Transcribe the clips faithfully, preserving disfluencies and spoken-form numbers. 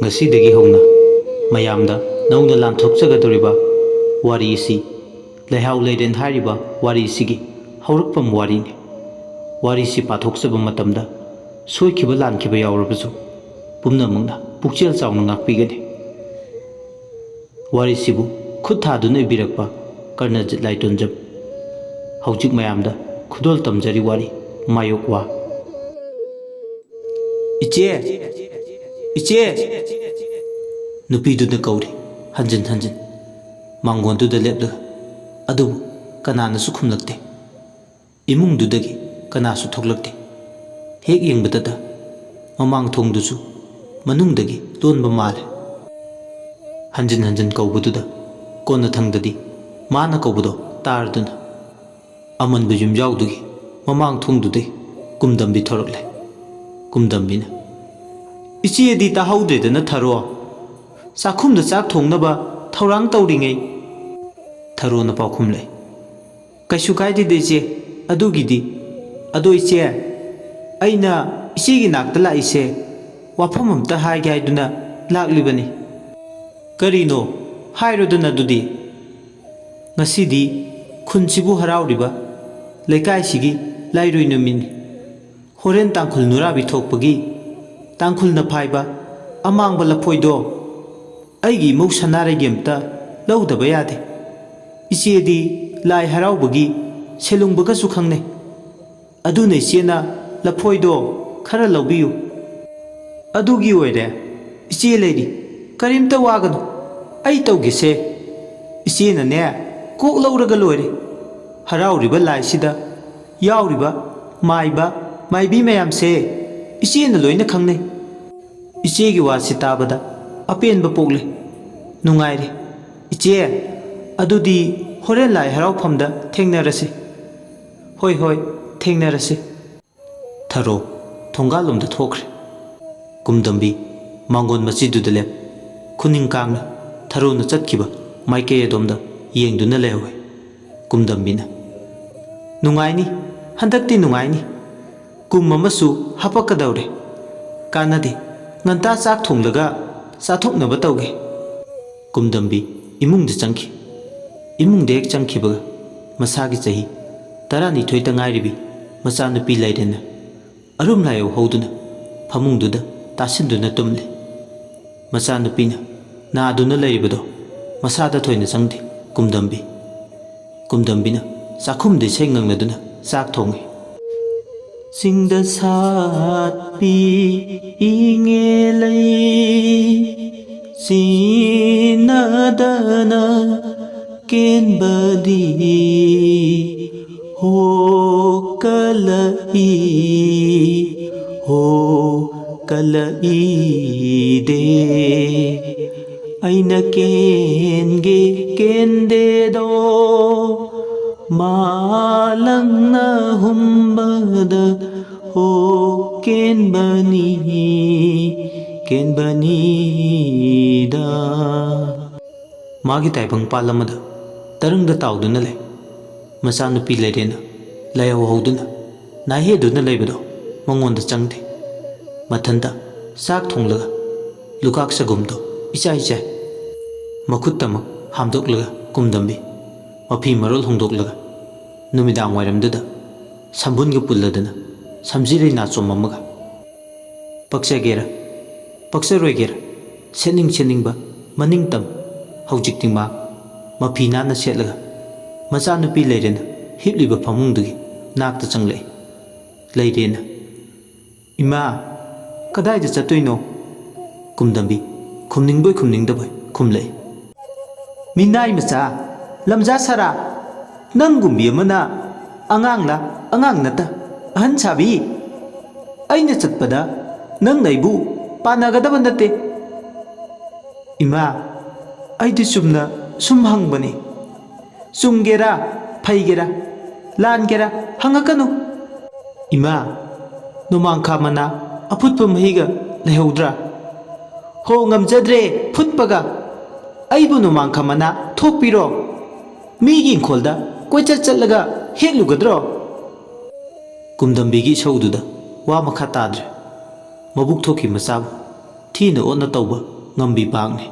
ꯉꯁꯤꯗꯒꯤ ꯍꯧꯅ ꯃꯌꯥꯝꯗ ꯅꯧꯅ ꯂꯥꯟꯊꯣꯛꯆꯒꯗꯧꯔꯤꯕ ꯋꯥꯔꯤ ꯑꯁꯤ ꯂꯩꯍꯥꯎ ꯂꯩꯔꯦꯟ ꯍꯥꯏꯔꯤꯕ ꯋꯥꯔꯤꯁꯤꯒꯤ ꯍꯧꯔꯛꯐꯝ ꯋꯥꯔꯤꯅꯤ꯫ ꯋꯥꯔꯤꯁꯤ ꯄꯥꯊꯣꯛꯆꯕ ꯃꯇꯝꯗ ꯁꯣꯏꯈꯤꯕ ꯂꯥꯟꯈꯤꯕ ꯌꯥꯎꯔꯕꯁꯨ ꯄꯨꯝꯅꯃꯛꯅ ꯄꯨꯛꯆꯦꯜ ꯆꯥꯎꯅ ꯉꯥꯛꯄꯤꯒꯅꯤ꯫ ꯋꯥꯔꯤꯁꯤꯕꯨ ꯈꯨꯠ ꯊꯥꯗꯨꯅ ꯏꯕꯤꯔꯛꯄ ꯀꯔꯅꯖꯤꯠ ꯂꯥꯏꯇꯣꯟꯖꯝ꯫ ꯍꯧꯖꯤꯛ ꯃꯌꯥꯝꯗ ꯈꯨꯗꯣꯜ ꯇꯝꯖꯔꯤ ꯋꯥꯔꯤ ꯃꯥꯌꯣꯛ ꯋꯥ꯫ "ꯏꯆꯦ! ꯏꯆꯦ!" ꯅꯨꯄꯤꯗꯨꯅ ꯀꯧꯔꯤ ꯍꯟꯖꯤꯟ ꯍꯟꯖꯤꯟ꯫ ꯃꯥꯡꯒꯣꯟꯗꯨꯗ ꯂꯦꯞꯂꯒ꯫ ꯑꯗꯨꯕꯨ ꯀꯅꯥꯅꯁꯨ ꯈꯨꯝꯂꯛꯇꯦ꯫ ꯏꯃꯨꯡꯗꯨꯗꯒꯤ ꯀꯅꯥꯁꯨ ꯊꯣꯛꯂꯛꯇꯦ꯫ ꯍꯦꯛ ꯌꯦꯡꯕꯗꯇ ꯃꯃꯥꯡ ꯊꯣꯡꯗꯨꯁꯨ ꯃꯅꯨꯡꯗꯒꯤ ꯂꯣꯟꯕ ꯃꯥꯜꯂꯦ꯫ ꯍꯟꯖꯤꯟ ꯍꯟꯖꯤꯟ ꯀꯧꯕꯗꯨꯗ ꯀꯣꯟꯅꯊꯪꯗꯗꯤ ꯃꯥꯅ ꯀꯧꯕꯗꯣ ꯇꯥꯔꯗꯨꯅ ꯑꯃꯟꯕ ꯌꯨꯝꯖꯥꯎꯗꯨꯒꯤ ꯃꯃꯥꯡ ꯊꯣꯡꯗꯨꯗꯩ ꯀꯨꯝꯗꯝꯕꯤ ꯊꯣꯔꯛꯂꯦ꯫ ꯀꯨꯝꯗꯝꯕꯤꯅ, "ꯏꯆꯦꯗꯤ ꯇꯥꯍꯧꯗ꯭ꯔꯦꯗꯅ ꯊꯔꯣ꯫ ꯆꯥꯛꯈꯨꯝꯗ ꯆꯥꯛ ꯊꯣꯡꯅꯕ ꯊꯧꯔꯥꯡ ꯇꯧꯔꯤꯉꯩ꯫" ꯊꯔꯣꯅ ꯄꯥꯎꯈꯨꯝꯂꯦ, "ꯀꯩꯁꯨ ꯀꯥꯏꯗꯦꯗ ꯏꯆꯦ, ꯑꯗꯨꯒꯤꯗꯤ꯫ ꯑꯗꯣ ꯏꯆꯦ, ꯑꯩꯅ ꯏꯆꯦꯒꯤ ꯅꯥꯛꯇ ꯂꯥꯛꯏꯁꯦ ꯋꯥꯐꯝ ꯑꯝꯇ ꯍꯥꯏꯒꯦ ꯍꯥꯏꯗꯨꯅ ꯂꯥꯛꯂꯤꯕꯅꯤ꯫" "ꯀꯔꯤꯅꯣ? ꯍꯥꯏꯔꯣꯗꯅ ꯑꯗꯨꯗꯤ꯫" "ꯉꯁꯤꯗꯤ ꯈꯨꯟꯁꯤꯕꯨ ꯍꯔꯥꯎꯔꯤꯕ ꯂꯩꯀꯥꯏꯁꯤꯒꯤ ꯂꯥꯏꯔꯣꯏ ꯅꯨꯃꯤꯠꯅꯤ꯫ ꯍꯣꯔꯦꯟ ꯇꯥꯡꯈꯨꯜ ꯅꯨꯔꯥꯕꯤ ꯊꯣꯛꯄꯒꯤ ꯇꯥꯡꯈꯨꯜꯅ ꯐꯥꯏꯕ ꯑꯃꯥꯡꯕ ꯂꯐꯣꯏꯗꯣ ꯑꯩꯒꯤ ꯏꯃꯧ ꯁꯅꯥꯔꯩꯒꯤ ꯑꯝꯇ ꯂꯧꯗꯕ ꯌꯥꯗꯦ꯫ ꯏꯆꯦꯗꯤ ꯂꯥꯏ ꯍꯔꯥꯎꯕꯒꯤ ꯁꯦꯂꯨꯡꯕꯒꯁꯨ ꯈꯪꯅꯩ꯫ ꯑꯗꯨꯅ ꯏꯆꯦꯅ ꯂꯐꯣꯏꯗꯣ ꯈꯔ ꯂꯧꯕꯤꯌꯨ꯫" "ꯑꯗꯨꯒꯤ ꯑꯣꯏꯔꯦ꯫ ꯏꯆꯦ ꯂꯩꯔꯤ, ꯀꯔꯤꯝꯇ ꯋꯥꯒꯅꯨ꯫ ꯑꯩ ꯇꯧꯒꯦꯁꯦ꯫ ꯏꯆꯦꯅꯅꯦ ꯀꯣꯛ ꯂꯧꯔꯒ ꯂꯣꯏꯔꯦ꯫ ꯍꯔꯥꯎꯔꯤꯕ ꯂꯥꯏꯁꯤꯗ ꯌꯥꯎꯔꯤꯕ ꯃꯥꯏꯕ ꯃꯥꯏꯕꯤ ꯃꯌꯥꯝꯁꯦ ꯏꯆꯦꯅ ꯂꯣꯏꯅ ꯈꯪꯅꯩ꯫ ꯏꯆꯦꯒꯤ ꯋꯥꯁꯤ ꯇꯥꯕꯗ ꯑꯄꯦꯟꯕ ꯄꯣꯛꯂꯦ꯫ ꯅꯨꯡꯉꯥꯏꯔꯦ꯫ ꯏꯆꯦ, ꯑꯗꯨꯗꯤ ꯍꯣꯔꯦꯟ ꯂꯥꯏ ꯍꯔꯥꯎꯐꯝꯗ ꯊꯦꯡꯅꯔꯁꯤ꯫" "ꯍꯣꯏ, ꯍꯣꯏ, ꯊꯦꯡꯅꯔꯁꯤ꯫" ꯊꯔꯣ ꯊꯣꯡꯒꯥꯜꯂꯣꯝꯗ ꯊꯣꯛꯈ꯭ꯔꯦ꯫ ꯀꯨꯝꯗꯝꯕꯤ ꯃꯥꯡꯒꯣꯟ ꯃꯆꯤꯗꯨꯗ ꯂꯦꯞ꯫ ꯈꯨꯅꯤꯡ ꯀꯥꯡꯅ ꯊꯔꯣꯅ ꯆꯠꯈꯤꯕ ꯃꯥꯏꯀꯩ ꯑꯗꯣꯝꯗ ꯌꯦꯡꯗꯨꯅ ꯂꯩꯍꯧꯋꯦ꯫ ꯀꯨꯝꯗꯝꯕꯤꯅ, "ꯅꯨꯡꯉꯥꯏꯅꯤ, ꯍꯟꯗꯛꯇꯤ ꯅꯨꯡꯉꯥꯏꯅꯤ꯫ ꯀꯨꯝ ꯑꯃꯁꯨ ꯍꯥꯄꯛꯀꯗꯧꯔꯦ꯫ ꯀꯥꯟꯅꯗꯦ, ꯉꯟꯇꯥ ꯆꯥꯛ ꯊꯣꯡꯂꯒ "ꯆꯥꯊꯣꯛꯅꯕ ꯇꯧꯒꯦ"꯫ ꯀꯨꯝꯗꯝꯕꯤ ꯏꯃꯨꯡꯗ ꯆꯪꯈꯤ꯫ ꯏꯃꯨꯡꯗ ꯍꯦꯛ ꯆꯪꯈꯤꯕꯒ, ꯃꯁꯥꯒꯤ ꯆꯍꯤ ꯇꯔꯥꯅꯤꯊꯣꯏꯇ ꯉꯥꯏꯔꯤꯕꯤ ꯃꯆꯥꯅꯨꯄꯤ ꯂꯩꯔꯦꯟꯅ ꯑꯔꯨꯝ ꯂꯥꯏꯌꯧ ꯍꯧꯗꯨꯅ ꯐꯃꯨꯡꯗꯨꯗ ꯇꯥꯁꯤꯟꯗꯨꯅ ꯇꯨꯝꯂꯤ꯫ ꯃꯆꯥꯅꯨꯄꯤꯅ ꯅꯥꯗꯨꯅ ꯂꯩꯔꯤꯕꯗꯣ ꯃꯁꯥꯗ ꯊꯣꯏꯅ ꯆꯪꯗꯦ꯫ ꯀꯨꯝꯗꯝꯕꯤ ꯀꯨꯝꯗꯝꯕꯤꯅ ꯆꯥꯛꯈꯨꯝꯗ ꯏꯁꯩ ꯉꯪꯅꯗꯨꯅ ꯆꯥꯛ ꯊꯣꯡꯏ꯫ ꯆꯤꯡꯗ ꯁꯥꯠꯄꯤ ꯏꯉꯦ ꯂꯩ, ꯆꯤꯟꯅꯗꯅ ꯀꯦꯟꯕꯗꯤ ꯍꯣ ꯀꯂꯛꯏ, ꯍꯣ ꯀꯂꯛꯏꯗꯦ꯫ ꯑꯩꯅ ꯀꯦꯟꯒꯦ ꯀꯦꯟꯗꯦꯗꯣ ꯃꯥꯂꯪꯅ ꯍꯨꯝꯕꯗ ꯍꯣ ꯀꯦꯟꯕꯅꯤ, ꯀꯦꯟꯕꯅꯤꯗ꯫ ꯃꯥꯒꯤ ꯇꯥꯏꯕꯪ ꯄꯥꯜ ꯑꯃꯗ ꯇꯔꯪꯗ ꯇꯥꯎꯗꯨꯅ ꯂꯩ꯫ ꯃꯆꯥꯅꯨꯄꯤ ꯂꯩꯔꯦꯟꯅ ꯂꯥꯏꯍꯧ ꯍꯧꯗꯨꯅ ꯅꯥꯏꯍꯦꯗꯨꯅ ꯂꯩꯕꯗꯣ ꯃꯉꯣꯟꯗ ꯆꯪꯗꯦ꯫ ꯃꯊꯟꯇ ꯆꯥꯛ ꯊꯣꯡꯂꯒ ꯂꯨꯈꯥꯛ ꯆꯒꯨꯝꯗꯣ ꯏꯆꯥꯏ ꯆꯥꯏ꯫ ꯃꯈꯨꯠꯇꯃꯛ ꯍꯥꯝꯗꯣꯛꯂꯒ ꯀꯨꯝꯗꯝꯕꯤ ꯃꯐꯤ ꯃꯔꯣꯜ ꯍꯣꯡꯗꯣꯛꯂꯒ ꯅꯨꯃꯤꯗꯥꯡ ꯋꯥꯏꯔꯝꯗꯨꯗ ꯁꯝꯕꯨꯟꯒ ꯄꯨꯜꯂꯗꯅ ꯁꯝꯖꯤꯔꯩ ꯅꯥꯆꯣꯝ ꯑꯃꯒ ꯄꯛꯆꯒꯦꯔꯥ ꯄꯛꯆꯔꯣꯏꯒꯦꯔꯥ, ꯁꯦꯠꯅꯤꯡ ꯁꯦꯠꯅꯤꯡꯕ ꯃꯅꯤꯡꯇꯝ꯫ ꯍꯧꯖꯤꯛꯇꯤ ꯃꯥ ꯃꯐꯤ ꯅꯥꯟꯅ ꯁꯦꯠꯂꯒ ꯃꯆꯥꯅꯨꯄꯤ ꯂꯩꯔꯦꯟꯅ ꯍꯤꯞꯂꯤꯕ ꯐꯃꯨꯡꯗꯨꯒꯤ ꯅꯥꯛꯇ ꯆꯪꯂꯛꯏ꯫ ꯂꯩꯔꯦꯟꯅ, "ꯏꯃꯥ, ꯀꯗꯥꯏꯗ ꯆꯠꯇꯣꯏꯅꯣ?" ꯀꯨꯝꯗꯝꯕꯤ ꯈꯨꯝꯅꯤꯡꯕꯣꯏ ꯈꯨꯝꯅꯤꯡꯗꯕꯣꯏ ꯈꯨꯝꯂꯛꯏ꯫ "ꯃꯤꯅꯥꯏ ꯃꯆꯥ, ꯂꯝꯖꯥ ꯁꯔꯥ, ꯅꯪꯒꯨꯝꯕꯤ ꯑꯃꯅ ꯑꯉꯥꯡꯂ? ꯑꯉꯥꯡ ꯅꯠꯇ, ꯑꯍꯟ ꯁꯥꯕꯤ꯫ ꯑꯩꯅ ꯆꯠꯄꯗ ꯅꯪꯅ ꯑꯩꯕꯨ ꯄꯥꯟꯅꯒꯗꯕ ꯅꯠꯇꯦ꯫" "ꯏꯃꯥ, ꯑꯩꯗꯤ ꯆꯨꯝꯅ ꯁꯨꯝ ꯍꯪꯕꯅꯤ꯫ ꯆꯨꯝꯒꯦꯔꯥ, ꯐꯩꯒꯦꯔꯥ, ꯂꯥꯟꯒꯦꯔꯥ, ꯍꯪꯉꯛꯀꯅꯨ꯫" "ꯏꯃꯥ, ꯅꯣꯡꯃꯥꯡꯈꯥ ꯃꯅꯥ ꯑꯐꯨꯠꯄ ꯃꯍꯤꯒ ꯂꯩꯍꯧꯗ꯭ꯔꯥ?" "ꯍꯣ, ꯉꯝꯖꯗ꯭ꯔꯦ ꯐꯨꯠꯄꯒ꯫ ꯑꯩꯕꯨ ꯅꯣꯡꯃꯥꯡꯈꯥ ꯃꯅꯥ ꯊꯣꯛꯄꯤꯔꯣ? ꯃꯤꯒꯤ ꯏꯪꯈꯣꯜꯗ ꯀꯣꯏꯆꯠ ꯆꯠꯂꯒ ꯍꯦꯛꯂꯨꯒꯗ꯭ꯔꯣ?" ꯀꯨꯝꯗꯝꯕꯤꯒꯤ ꯏꯁꯧꯗꯨꯗ ꯋꯥ ꯃꯈꯥ ꯇꯥꯗ꯭ꯔꯦ꯫ ꯃꯕꯨꯛ ꯊꯣꯛꯈꯤ ꯃꯆꯥꯕꯨ ꯊꯤꯅ ꯑꯣꯠꯅ ꯇꯧꯕ ꯉꯝꯕꯤ ꯄꯥꯛꯅꯤ꯫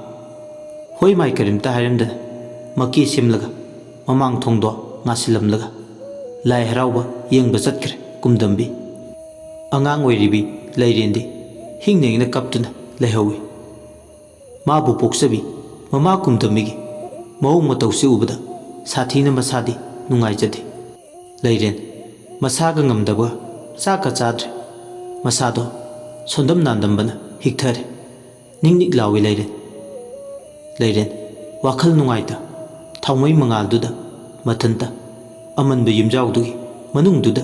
ꯍꯣꯏ ꯃꯥꯏ ꯀꯔꯤꯝꯇ ꯍꯥꯏꯔꯝꯗꯅ ꯃꯀꯦ ꯁꯦꯝꯂꯒ ꯃꯃꯥꯡ ꯊꯣꯡꯗꯣ ꯉꯥꯁꯤꯜꯂꯝꯂꯒ ꯂꯥꯏ ꯍꯔꯥꯎꯕ ꯌꯦꯡꯕ ꯆꯠꯈ꯭ꯔꯦ ꯀꯨꯝꯗꯝꯕꯤ꯫ ꯑꯉꯥꯡ ꯑꯣꯏꯔꯤꯕꯤ ꯂꯩꯔꯦꯟꯗꯤ ꯍꯤꯡꯅ ꯍꯤꯡꯅ ꯀꯞꯇꯨꯅ ꯂꯩꯍꯧꯏ꯫ ꯃꯥꯕꯨ ꯄꯣꯛꯆꯕꯤ ꯃꯃꯥ ꯀꯨꯝꯗꯝꯕꯤꯒꯤ ꯃꯑꯣꯡ ꯃꯇꯧꯁꯤ ꯎꯕꯗ ꯁꯥꯊꯤꯅ ꯃꯁꯥꯗꯤ ꯅꯨꯡꯉꯥꯏꯖꯗꯦ꯫ ꯂꯩꯔꯦꯟ ꯃꯁꯥꯒ ꯉꯝꯗꯕꯒ ꯆꯥꯛꯀ ꯆꯥꯗ꯭ꯔꯦ꯫ ꯃꯁꯥꯗꯣ ꯁꯣꯟꯗꯝ ꯅꯥꯟꯗꯝꯕꯅ ꯍꯤꯛꯊꯔꯦ꯫ ꯅꯤꯛ ꯅꯤꯛ ꯂꯥꯎꯏ ꯂꯩꯔꯦꯟ꯫ ꯂꯩꯔꯦꯟ ꯋꯥꯈꯜ ꯅꯨꯡꯉꯥꯏꯇ ꯊꯥꯎꯃꯩ ꯃꯉꯥꯜꯗꯨꯗ ꯃꯊꯟꯇ ꯑꯃꯟꯕ ꯌꯨꯝꯖꯥꯎꯗꯨꯒꯤ ꯃꯅꯨꯡꯗꯨꯗ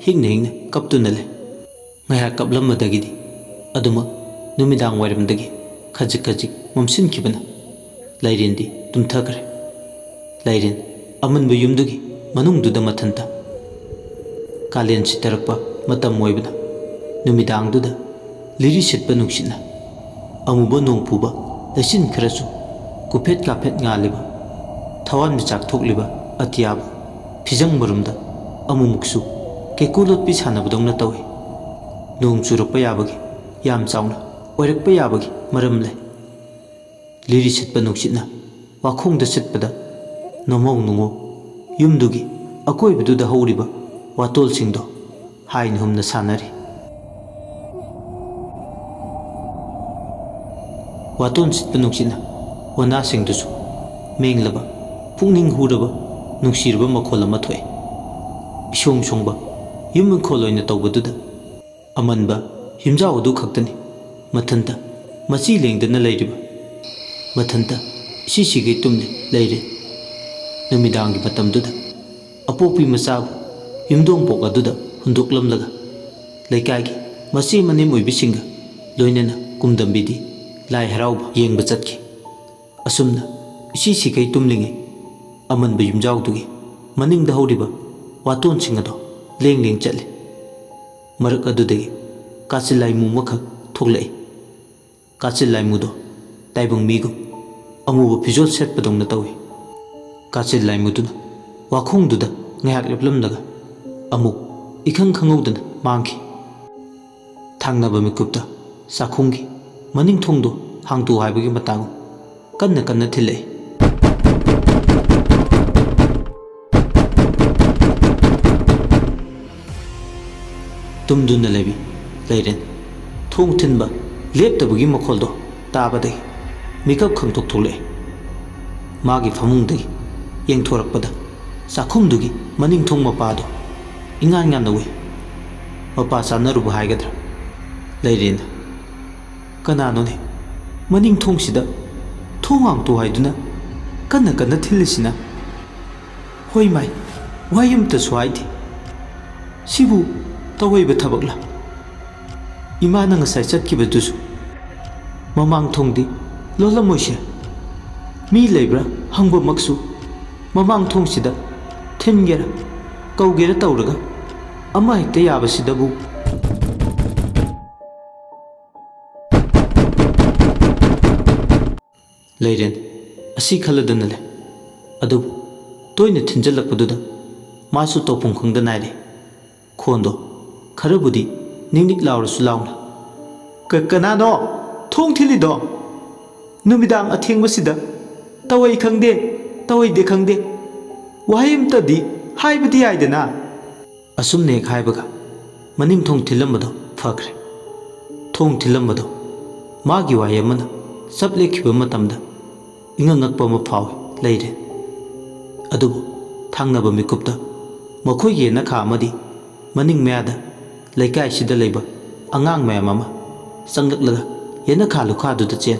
ꯍꯤꯡꯅ ꯍꯤꯡꯅ ꯀꯞꯇꯨꯅ ꯂꯩ꯫ ꯉꯥꯏꯍꯥꯛ ꯀꯞꯂꯝꯕꯗꯒꯤꯗꯤ ꯑꯗꯨꯃꯛ ꯅꯨꯃꯤꯗꯥꯡ ꯋꯥꯏꯔꯝꯗꯒꯤ ꯈꯖꯤꯛ ꯈꯖꯤꯛ ꯃꯝꯁꯤꯟꯈꯤꯕꯅ ꯂꯩꯔꯦꯟꯗꯤ ꯇꯨꯝꯊꯈ꯭ꯔꯦ꯫ ꯂꯩꯔꯦꯟ ꯑꯃꯟꯕ ꯌꯨꯝꯗꯨꯒꯤ ꯃꯅꯨꯡꯗꯨꯗ ꯃꯊꯟꯇ꯫ ꯀꯥꯂꯦꯟ ꯁꯤꯠꯊꯔꯛꯄ ꯃꯇꯝ ꯑꯣꯏꯕꯅ ꯅꯨꯃꯤꯗꯥꯡꯗꯨꯗ ꯂꯤꯔꯤ ꯁꯤꯠꯄ ꯅꯨꯡꯁꯤꯠꯅ ꯑꯃꯨꯕ ꯅꯣꯡ ꯄꯨꯕ ꯂꯩꯆꯤꯟ ꯈꯔꯁꯨ ꯀꯨꯐꯦꯠ ꯀꯥꯐꯦꯠ ꯉꯥꯜꯂꯤꯕ ꯊꯋꯥꯟꯃꯤꯆꯥꯛ ꯊꯣꯛꯂꯤꯕ ꯑꯇꯤꯌꯥꯕꯨ ꯐꯤꯖꯪ ꯃꯔꯨꯝꯗ ꯑꯃꯨꯛꯃꯨꯛꯁꯨ ꯀꯦꯀꯨ ꯂꯣꯠꯄꯤ ꯁꯥꯟꯅꯕꯗꯧꯅ ꯇꯧꯏ꯫ ꯅꯣꯡ ꯆꯨꯔꯛꯄ ꯌꯥꯕꯒꯤ ꯌꯥꯝ ꯆꯥꯎꯅ ꯑꯣꯏꯔꯛꯄ ꯌꯥꯕꯒꯤ ꯃꯔꯝ ꯂꯩ꯫ ꯂꯤꯔꯤ ꯁꯤꯠꯄ ꯅꯨꯡꯁꯤꯠꯅ ꯋꯥꯈꯣꯡꯗ ꯁꯤꯠꯄꯗ ꯅꯣꯡꯃꯧ ꯅꯨꯡꯉꯧ ꯌꯨꯝꯗꯨꯒꯤ ꯑꯀꯣꯏꯕꯗꯨꯗ ꯍꯧꯔꯤꯕ ꯋꯥꯇꯣꯜꯁꯤꯡꯗꯣ ꯍꯥꯏꯅ ꯍꯨꯝꯅ ꯁꯥꯟꯅꯔꯤ꯫ ꯋꯥꯇꯣꯟ ꯁꯤꯠꯄ ꯅꯨꯡꯁꯤꯠꯅ ꯋꯥꯅꯥꯁꯤꯡꯗꯨꯁꯨ ꯃꯦꯡꯂꯕ, ꯄꯨꯛꯅꯤꯡ ꯍꯨꯔꯕ, ꯅꯨꯡꯁꯤꯔꯕ ꯃꯈꯣꯜ ꯑꯃ ꯊꯣꯛꯏ꯫ ꯏꯁꯣꯡ ꯁꯣꯡꯕ ꯌꯨꯝ ꯏꯪꯈꯣꯜ ꯑꯣꯏꯅ ꯇꯧꯕꯗꯨꯗ ꯑꯃꯟꯕ ꯌꯨꯝꯖꯥꯎ ꯑꯗꯨ ꯈꯛꯇꯅꯤ ꯃꯊꯟꯇ ꯃꯆꯤ ꯂꯦꯡꯗꯅ ꯂꯩꯔꯤꯕ꯫ ꯃꯊꯟꯇ ꯏꯁꯤ ꯁꯤꯒꯩ ꯇꯨꯝꯂꯤ ꯂꯩꯔꯦ꯫ ꯅꯨꯃꯤꯗꯥꯡꯒꯤ ꯃꯇꯝꯗꯨꯗ ꯑꯄꯣꯛꯄꯤ ꯃꯆꯥꯕꯨ ꯌꯨꯝꯗꯣꯡꯄꯣꯛ ꯑꯗꯨꯗ ꯍꯨꯟꯗꯣꯛꯂꯝꯂꯒ ꯂꯩꯀꯥꯏꯒꯤ ꯃꯆꯦ ꯃꯅꯦꯝ ꯑꯣꯏꯕꯤꯁꯤꯡꯒ ꯂꯣꯏꯅꯅ ꯀꯨꯝꯗꯝꯕꯤꯗꯤ ꯂꯥꯏ ꯍꯔꯥꯎꯕ ꯌꯦꯡꯕ ꯆꯠꯈꯤ꯫ ꯑꯁꯨꯝꯅ ꯏꯁꯤ ꯁꯤꯈꯩ ꯇꯨꯝꯂꯤꯉꯩ ꯑꯃꯟꯕ ꯌꯨꯝꯖꯥꯎꯗꯨꯒꯤ ꯃꯅꯤꯡꯗ ꯍꯧꯔꯤꯕ ꯋꯥꯇꯣꯟꯁꯤꯡ ꯑꯗꯣ ꯂꯦꯡ ꯂꯦꯡ ꯆꯠꯂꯤ꯫ ꯃꯔꯛ ꯑꯗꯨꯗꯒꯤ ꯀꯥꯆꯤꯜ ꯂꯥꯏꯃꯨ ꯑꯃꯈꯛ ꯊꯣꯛꯂꯛꯏ꯫ ꯀꯥꯆꯤꯜ ꯂꯥꯏꯃꯨꯗꯣ ꯇꯥꯏꯕꯪ ꯃꯤꯒꯨꯝ ꯑꯃꯨꯕ ꯐꯤꯖꯣꯜ ꯁꯦꯠꯄꯗꯧꯅ ꯇꯧꯏ꯫ ꯀꯥꯆꯤꯜ ꯂꯥꯏꯃꯨꯗꯨꯅ ꯋꯥꯈꯣꯡꯗꯨꯗ ꯉꯥꯏꯍꯥꯛ ꯂꯦꯞꯂꯝꯂꯒ ꯑꯃꯨꯛ ꯏꯈꯪ ꯈꯪꯍꯧꯗꯅ ꯃꯥꯡꯈꯤ꯫ ꯊꯥꯡꯅꯕ ꯃꯤꯀꯨꯞꯇ ꯆꯥꯛꯈꯨꯝꯒꯤ ꯃꯅꯤꯡ ꯊꯣꯡꯗꯣ ꯍꯥꯡꯇꯣꯛꯎ ꯍꯥꯏꯕꯒꯤ ꯃꯇꯥꯒꯨꯝ ꯀꯟꯅ ꯀꯟꯅ ꯊꯤꯜꯂꯛꯏ꯫ ꯇꯨꯝꯗꯨꯅ ꯂꯩꯕꯤ ꯂꯩꯔꯦꯟ ꯊꯣꯡ ꯊꯤꯟꯕ ꯂꯦꯞꯇꯕꯒꯤ ꯃꯈꯣꯜꯗꯣ ꯇꯥꯕꯗꯒꯤ ꯃꯤꯀꯞ ꯈꯪꯊꯣꯛ ꯊꯣꯛꯂꯛꯑꯦ꯫ ꯃꯥꯒꯤ ꯐꯃꯨꯡꯗꯒꯤ ꯌꯦꯡꯊꯣꯔꯛꯄꯗ ꯆꯥꯛꯈꯨꯝꯗꯨꯒꯤ ꯃꯅꯤꯡ ꯊꯣꯡ ꯃꯄꯥꯗꯣ ꯏꯉꯥꯟ ꯉꯥꯟꯅ ꯎꯏ꯫ ꯃꯄꯥ ꯆꯥꯅꯔꯨꯕ ꯍꯥꯏꯒꯗ꯭ꯔꯥ? ꯂꯩꯔꯦꯟꯅ "ꯀꯅꯥꯅꯣꯅꯦ ꯃꯅꯤꯡ ꯊꯣꯡꯁꯤꯗ ꯊꯣꯡ ꯍꯥꯡꯇꯣ ꯍꯥꯏꯗꯨꯅ ꯀꯟꯅ ꯀꯟꯅ ꯊꯤꯜꯂꯤꯁꯤꯅ? ꯍꯣꯏ ꯃꯥꯏ, ꯋꯥꯍꯩ ꯑꯃꯇꯁꯨ ꯍꯥꯏꯗꯦ꯫ ꯁꯤꯕꯨ ꯇꯧꯍꯩꯕ ꯊꯕꯛꯂꯥ? ꯏꯃꯥꯅ ꯉꯁꯥꯏ ꯆꯠꯈꯤꯕꯗꯨꯁꯨ ꯃꯃꯥꯡ ꯊꯣꯡꯗꯤ ꯂꯣꯜꯂꯝꯃꯣꯏꯁꯦ꯫ ꯃꯤ ꯂꯩꯕ꯭ꯔꯥ ꯍꯪꯕꯃꯛꯁꯨ ꯃꯃꯥꯡ ꯊꯣꯡꯁꯤꯗ ꯊꯤꯟꯒꯦꯔꯥ ꯀꯧꯒꯦꯔꯥ ꯇꯧꯔꯒ ꯑꯃ ꯍꯦꯛꯇ ꯌꯥꯕꯁꯤꯗꯕꯨ"꯫ ꯂꯩꯔꯦꯟ ꯑꯁꯤ ꯈꯜꯂꯗꯅ ꯂꯩ꯫ ꯑꯗꯨꯕꯨ ꯇꯣꯏꯅ ꯊꯤꯟꯖꯜꯂꯛꯄꯗꯨꯗ ꯃꯥꯁꯨ ꯇꯧꯐꯝ ꯈꯪꯗ ꯅꯥꯏꯔꯦ꯫ ꯈꯣꯟꯗꯣ ꯈꯔꯕꯨꯗꯤ ꯅꯤꯛ ꯅꯤꯛ ꯂꯥꯎꯔꯁꯨ ꯂꯥꯎꯅ, "ꯀ-, ꯀꯅꯥꯅꯣ ꯊꯣꯡ ꯊꯤꯜꯂꯤꯗꯣ? ꯅꯨꯃꯤꯗꯥꯡ ꯑꯊꯦꯡꯕꯁꯤꯗ ꯇꯧꯏ ꯈꯪꯗꯦ, ꯇꯧꯏꯗꯦ ꯈꯪꯗꯦ, ꯋꯥꯍꯩ ꯑꯃꯇꯗꯤ ꯍꯥꯏꯕꯗꯤ ꯌꯥꯏꯗꯅ"꯫ ꯑꯁꯨꯝꯅ ꯍꯦꯛ ꯍꯥꯏꯕꯒ ꯃꯅꯤꯡ ꯊꯣꯡ ꯊꯤꯜꯂꯝꯕꯗꯣ ꯐꯈ꯭ꯔꯦ꯫ ꯊꯣꯡ ꯊꯤꯜꯂꯝꯕꯗꯣ ꯃꯥꯒꯤ ꯋꯥꯍꯩ ꯑꯃꯅ ꯆꯞ ꯂꯦꯞꯈꯤꯕ ꯃꯇꯝꯗ ꯏꯉꯛ ꯉꯛꯄ ꯑꯃ ꯐꯥꯎꯏ ꯂꯩꯔꯦ꯫ ꯑꯗꯨꯕꯨ ꯊꯪꯅꯕ ꯃꯤꯀꯨꯞꯇ ꯃꯈꯣꯏꯒꯤ ꯌꯦꯅꯈꯥ ꯑꯃꯗꯤ ꯃꯅꯤꯡ ꯃꯌꯥꯗ ꯂꯩꯀꯥꯏꯁꯤꯗ ꯂꯩꯕ ꯑꯉꯥꯡ ꯃꯌꯥꯝ ꯑꯃ ꯆꯪꯂꯛꯂꯒ ꯌꯦꯅꯈꯥ ꯂꯨꯈꯥꯗꯨꯗ ꯆꯦꯟ,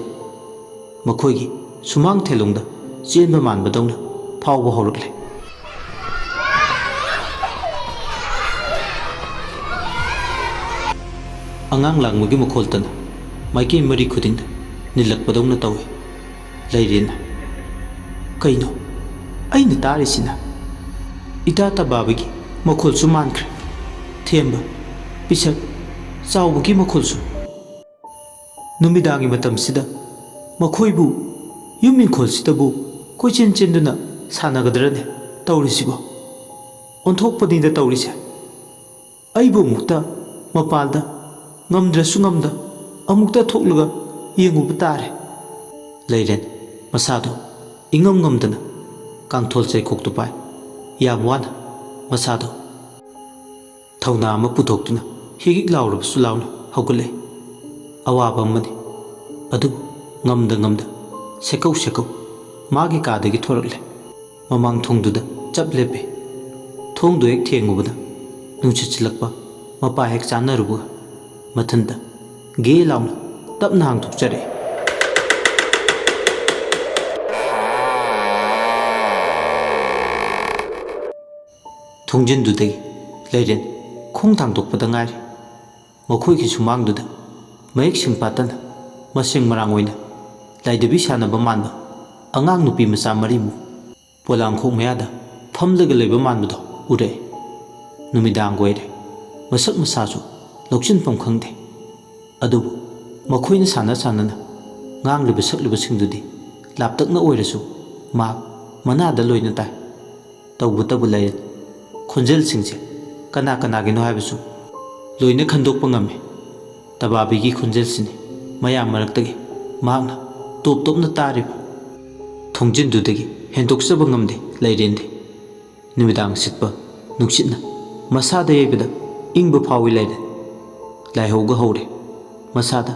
ꯃꯈꯣꯏꯒꯤ ꯁꯨꯃꯥꯡ ꯊꯦꯂꯣꯡꯗ ꯆꯦꯟꯕ ꯃꯥꯟꯕꯗꯧꯅ ꯐꯥꯎꯕ ꯍꯧꯔꯛꯂꯦ꯫ ꯑꯉꯥꯡ ꯂꯥꯡꯕꯒꯤ ꯃꯈꯣꯜꯇꯅ ꯃꯥꯏꯀꯩ ꯃꯔꯤ ꯈꯨꯗꯤꯡꯗ ꯅꯤꯜꯂꯛꯄꯗꯧꯅ ꯇꯧꯏ꯫ ꯂꯩꯔꯦꯟꯅ, "ꯀꯩꯅꯣ ꯑꯩꯅ ꯇꯥꯔꯤꯁꯤꯅ? ꯏꯇꯥ ꯇꯕꯥꯕꯒꯤ ꯃꯈꯣꯜꯁꯨ ꯃꯥꯟꯈ꯭ꯔꯦ꯫ ꯊꯦꯝꯕ, ꯄꯤꯁꯛ, ꯆꯥꯎꯕꯒꯤ ꯃꯈꯣꯜꯁꯨ꯫ ꯅꯨꯃꯤꯗꯥꯡꯒꯤ ꯃꯇꯝꯁꯤꯗ ꯃꯈꯣꯏꯕꯨ ꯌꯨꯝ ꯏꯪꯈꯣꯜꯁꯤꯗꯕꯨ ꯀꯣꯏꯆꯦꯟ ꯆꯦꯟꯗꯨꯅ ꯁꯥꯟꯅꯒꯗ꯭ꯔꯅꯦ ꯇꯧꯔꯤꯁꯤꯕꯣ? ꯑꯣꯟꯊꯣꯛꯄꯅꯤꯗ ꯇꯧꯔꯤꯁꯦ꯫ ꯑꯩꯕꯨ ꯑꯃꯨꯛꯇ ꯃꯄꯥꯜꯗ ꯉꯝꯗ꯭ꯔꯁꯨ ꯉꯝꯗ ꯑꯃꯨꯛꯇ ꯊꯣꯛꯂꯒ ꯌꯦꯡꯉꯨꯕ ꯇꯥꯔꯦ꯫ ꯂꯩꯔꯦꯟ ꯃꯁꯥꯗꯣ ꯏꯉꯝ ꯉꯝꯗꯅ ꯀꯥꯡꯊꯣꯜ ꯆꯩꯈꯣꯛꯇꯨ ꯄꯥꯏ꯫ ꯌꯥꯝ ꯋꯥꯅ ꯃꯁꯥꯗꯣ ꯊꯧꯅꯥ ꯑꯃ ꯄꯨꯊꯣꯛꯇꯨꯅ ꯍꯤꯛ ꯍꯤꯛ ꯂꯥꯎꯔꯕꯁꯨ ꯂꯥꯎꯅ ꯍꯧꯒꯠꯂꯛꯏ꯫ ꯑꯋꯥꯕ ꯑꯃꯅꯤ꯫ ꯑꯗꯨꯕꯨ ꯉꯝꯗ ꯉꯝꯗ ꯁꯦꯀꯧ ꯁꯦꯀꯧ ꯃꯥꯒꯤ ꯀꯥꯗꯒꯤ ꯊꯣꯔꯛꯂꯦ꯫ ꯃꯃꯥꯡ ꯊꯣꯡꯗꯨꯗ ꯆꯞ ꯂꯦꯞꯄꯦ꯫ ꯊꯣꯡꯗꯨ ꯍꯦꯛ ꯊꯦꯡꯉꯨꯕꯗ ꯅꯨꯡꯁꯤꯠ ꯁꯤꯜꯂꯛꯄ ꯃꯄꯥ ꯍꯦꯛ ꯆꯥꯅꯔꯨꯕꯒ ꯃꯊꯟꯇ ꯒꯦ ꯂꯥꯎꯅ ꯇꯞꯅ ꯍꯥꯡꯗꯣꯛꯆꯔꯛꯏ꯫ ꯊꯣꯡꯖꯤꯟꯗꯨꯗꯒꯤ ꯂꯩꯔꯦꯟ ꯈꯣꯡ ꯊꯥꯡꯗꯣꯛꯄꯗ ꯉꯥꯏꯔꯤ꯫ ꯃꯈꯣꯏꯒꯤ ꯁꯨꯃꯥꯡꯗꯨꯗ ꯃꯌꯦꯛ ꯁꯦꯡ ꯄꯥꯠꯇꯅ ꯃꯁꯦꯡ ꯃꯔꯥꯡ ꯑꯣꯏꯅ ꯂꯥꯏꯙꯕꯤ ꯁꯥꯟꯅꯕ ꯃꯥꯟꯕ ꯑꯉꯥꯡ ꯅꯨꯄꯤ ꯃꯆꯥ ꯃꯔꯤꯃꯨꯛ ꯄꯣꯂꯥꯡꯈꯣꯛ ꯃꯌꯥꯗ ꯐꯝꯂꯒ ꯂꯩꯕ ꯃꯥꯟꯕꯗꯣ ꯎꯔꯛꯏ꯫ ꯅꯨꯃꯤꯗꯥꯡ ꯑꯣꯏꯔꯦ꯫ ꯃꯁꯛ ꯃꯁꯥꯁꯨ ꯂꯧꯁꯤꯟꯐꯝ ꯈꯪꯗꯦ꯫ ꯑꯗꯨꯕꯨ ꯃꯈꯣꯏꯅ ꯁꯥꯟꯅ ꯁꯥꯟꯅꯅ ꯉꯥꯡꯂꯤꯕ ꯁꯛꯂꯤꯕꯁꯤꯡꯗꯨꯗꯤ ꯂꯥꯞꯇꯛꯅ ꯑꯣꯏꯔꯁꯨ ꯃꯍꯥꯛ ꯃꯅꯥꯗ ꯂꯣꯏꯅ ꯇꯥꯏ꯫ ꯇꯧꯕꯇꯕꯨ ꯂꯩꯔꯦ꯫ ꯈꯣꯟꯖꯦꯜꯁꯤꯡꯁꯦ ꯀꯅꯥ ꯀꯅꯥꯒꯤꯅꯣ ꯍꯥꯏꯕꯁꯨ ꯂꯣꯏꯅ ꯈꯟꯗꯣꯛꯄ ꯉꯝꯃꯤ꯫ ꯇꯕꯥꯕꯤꯒꯤ ꯈꯣꯟꯖꯦꯜꯁꯤꯅꯤ ꯃꯌꯥꯝ ꯃꯔꯛꯇꯒꯤ ꯃꯍꯥꯛꯅ ꯇꯣꯞ ꯇꯣꯞꯅ ꯇꯥꯔꯤꯕ꯫ ꯊꯣꯡꯖꯤꯟꯗꯨꯗꯒꯤ ꯍꯦꯟꯗꯣꯛꯆꯕ ꯉꯝꯗꯦ ꯂꯩꯔꯦꯟꯗꯤ꯫ ꯅꯨꯃꯤꯗꯥꯡ ꯁꯤꯠꯄ ꯅꯨꯡꯁꯤꯠꯅ ꯃꯁꯥꯗ ꯌꯩꯕꯗ ꯏꯪꯕ ꯐꯥꯎꯏ ꯂꯩꯔꯦ꯫ ꯂꯥꯏꯍꯧꯒ ꯍꯧꯔꯦ꯫ ꯃꯁꯥꯗ